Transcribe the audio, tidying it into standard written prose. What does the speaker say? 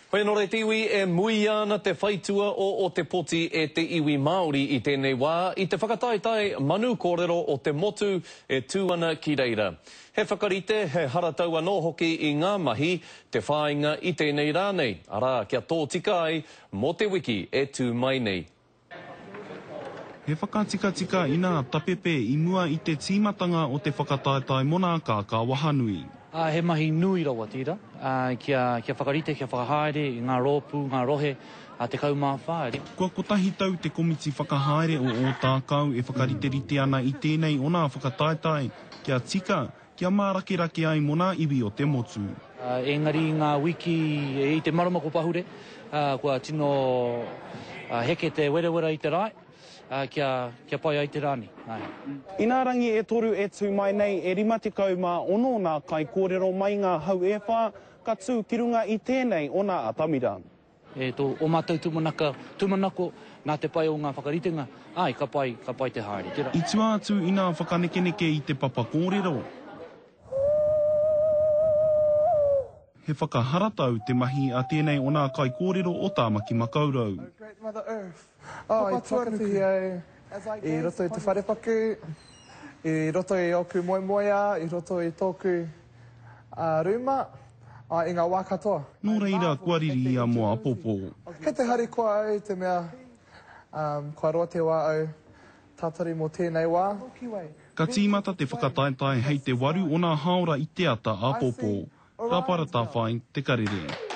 Hoi anō te iwi e muia ana te whaitua o Otepoti e te iwi Māori i tēnei wā i te whakataetae Manu Kōrero o te motu e tū ana ki reira. He whakarite, he haratau anō hoki i ngā mahi, te whāinga i tēnei rā nei, arā, kia tōtika ai mō te wiki e tū mai nei. He whakatikatika ina tapepe i mua i te tīmatanga o te whakataetae mona kākā wahanui. Ā, he mahi nui rawa tērā, ā, kia, kia whakarite, kia whakahaere i ngā rōpū, ngā rohe, ā, 14. Kua kotahi tau te komiti whakahaere o Ōtākou e whakariterite ana i tēnei o nā whakataetae kia tika, kia mārakerake ai mō nā iwi o te motu. Engari i ngā wiki, i te marama kua pahure, kua tino heke te werewera i te rae, kia pai ai te rā nei. Inā rangi e toru e tū mai nei, e 56 nā kaikōrero mai ngā hau e whā, ka tū ki runga i tēnei o nā atamira. E tō o mātou tūmanaka, tūmanako, nā te pai o ngā whakaritenga, āe, ka pai, ka pai te haere, tērā. I tua atu i nā whakanekeneke i te papa kōrero. He whakaharatau te mahi a tēnei o nā kaikōrero o Tāmaki Makaurau. Oh, i whakatuhi au i roto i te wharepaku, i roto i ōku moemoeā, i roto i tōku rūma, i ngā wā katoa. Nō reira kua riri ia mō apopo. Kei te harikoa au i te mea kua roa te wā au tatari mō tēnei wā. Ka tīmata te whakataetae hei te waru o nā hāora i te ata apopo. Rāpara Tawhai, Te Karere.